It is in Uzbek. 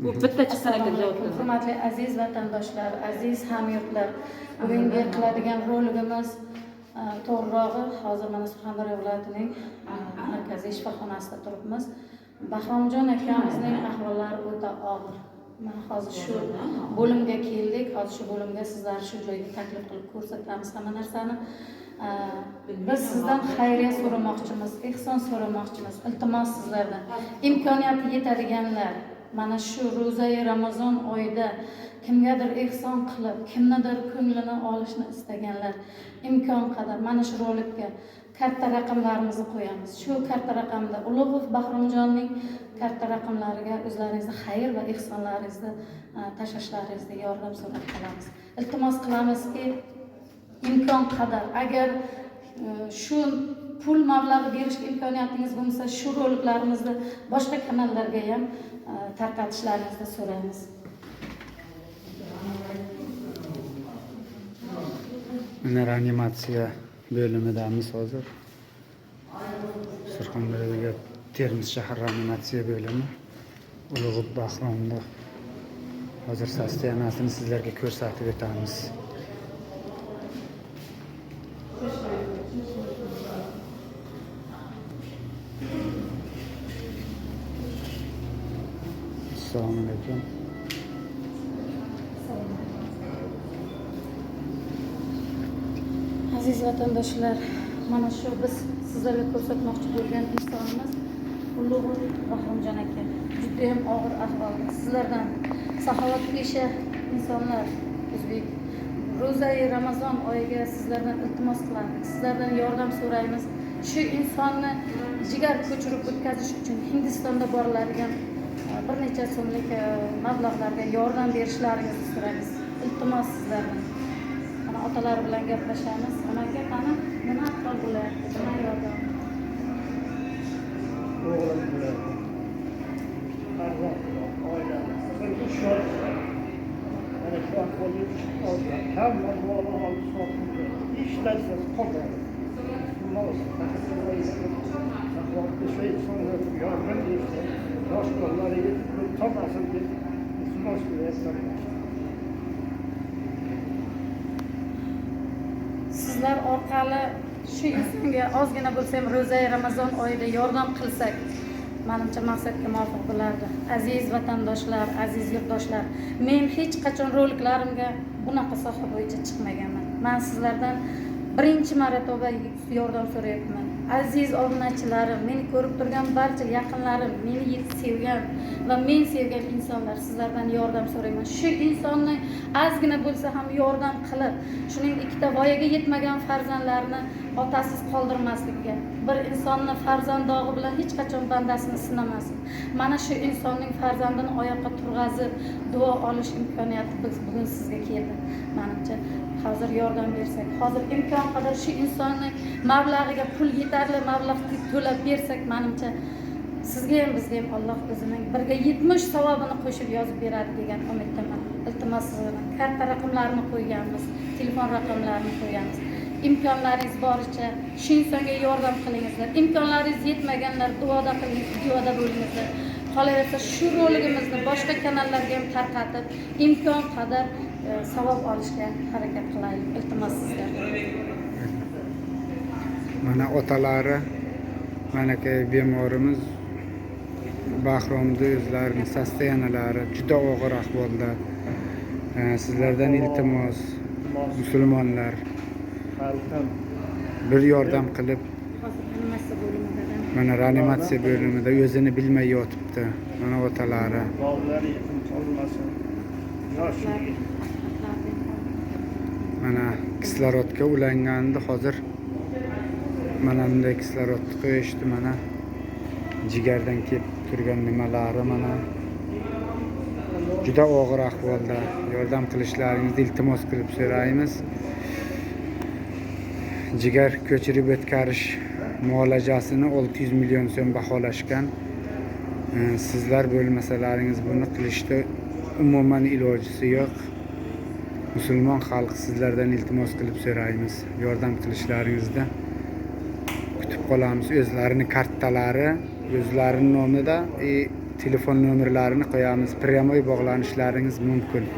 Bu bitta chiqqan ekan Assalomu javob. alaykum, hurmatli aziz vatandoshlar, aziz hamyurtlar. Bugungi qiladigan roligimiz, to'g'rirog'i, hozir mana Surxondaryo viloyatining markaziy shifoxonasida turibmiz. Bahromjon akamizning ahvollari o'ta og'ir. Mana hozir shu bo'limga keldik. Hozir shu bo'limga sizlarni shu joyga taklif qilib ko'rsatamiz hamma narsani. Biz sizdan xayriya so'ramoqchimiz, ehson so'ramoqchimiz. Iltimos sizlardan. Imkoniyati yetadiganlar mana shu ro'zai Ramazon oyida kimgadir ehson qilib, kimnidir ko'nglini olishni istaganlar imkon qadar mana shu rolikka karta raqamlarimizni qo'yamiz. Shu karta raqamida Ulug'ov Bahromjonning karta raqamlariga o'zlaringizni xayr va ehsonlaringizni tashlashlaringizni yordam so'rab qolamiz. Iltimos qilamizki, imkon qadar agar shu pul mablag'i berishga imkoniyatingiz bo'lmasa, shu roliklarimizni boshqa kanallarga ham tarqatishlaringizni so'raymiz. Mana reanimatsiya bo'limidamiz hozir. Surxondaryoga Termiz shahar reanimatsiya bo'limi. Ulug'ib Bahromni hozir sostoyanasini sizlarga ko'rsatib o'tamiz. Assalomu alaykum. Aziz vatandoshlar, mana shu biz sizlarga ko'rsatmoqchi bo'lgan insonimiz Ulug'ov Bahromjon aka. Juda ham og'ir ahvolda. Sizlardan saxovatpesha insonlar, o'zbek ro'zai Ramazon oyiga sizlardan iltimos qilamiz, sizlardan yordam so'raymiz. Shu insonni jigar ko'chirib o'tkazish uchun Hindistonda boriladigan bir necha so'mlik mablag'larga yordam berishlaringizni so'raymiz. Iltimos sizlardan. Mana otalari bilan gaplashamiz. Aka, qani nima ahvol bo'lyapti? Nima yordam? O'g'lim bo'ladi. Farzand, oila. Mana shu ahvolga tushib qoldilar. Hamma moli olib sotildi. Hech narsasi qolmadi. Iltimos, saxovatpesha insonlar yordam bersa, yosh bolalariga topmasin deb iltimos qilyapman. Sizlar orqali shu insonga ozgina bo'lsa ham ro'zai Ramazon oyida yordam qilsak, manimcha maqsadga muvofiq bo'lardi. Aziz vatandoshlar, aziz yurtdoshlar, men hech qachon roliklarimga bunaqa soha bo'yicha chiqmaganman. Men sizlardan birinchi marotaba yordam so'rayapman. Aziz obunachilarim, meni ko'rib turgan barcha yaqinlarim, meni sevgan va men sevgan insonlar, sizlardan yordam so'rayman. Shu insonni ozgina bo'lsa ham yordam qilib, shuning ikkita voyaga yetmagan farzandlarini otasiz qoldirmaslikka, bir insonni farzand dog'i bilan hech qachon bandasini sinamasin. Mana shu insonning farzandini oyoqqa turg'azib, duo olish imkoniyati biz bugun sizga keldi. Menimcha hozir yordam bersak, hozir imkon qadar shu insonning mablag'iga pul yetarli mablag' to'lab bersak, menimcha sizga ham bizga ham Alloh o'zining 1:70 savobini qo'shib yozib beradi degan umiddaman. Iltimos sizlardan karta raqamlarini qo'yganmiz, telefon raqamlarini qo'yganmiz. Imkonlaringiz boricha shu insonga yordam qilingizlar. Imkonlaringiz yetmaganlar duoda qilingiz, duoda bo'lingizlar. Qolaversa shu roligimizni boshqa kanallarga ham tarqatib, imkon qadar savob olishga harakat qilaylik. Iltimos sizlardan. Mana otalari, manakay bemorimiz Bahromni o'zlarini sostoyanalari juda og'ir ahvolda. Sizlardan iltimos, musulmonlar bir yordam qilib, mana reanimatsiya bo'limida o'zini bilmay yotibdi. Mana otalari. Bolalari yetim qolmasin. Yosh yigit. Mana kislorodga ulangandi hozir. Mana bunday kislorodni qo'yishdi, mana jigardan kelib turgan nimalari mana juda og'ir ahvolda. Yordam qilishlaringizni iltimos qilib so'raymiz. Jigar ko'chirib o'tkazish muolajasini 600 million so'm baholashgan. Sizlar bo'lmasalaringiz buni qilishda umuman ilojisi yo'q. Musulmon xalq sizlardan iltimos qilib so'raymiz. Yordam qilishlaringizni kutib qolamiz. O'zlarini kartalari, o'zlarining nomida Telefon nomerlarini qo'yamiz, прямой bog'lanishlaringiz mumkin.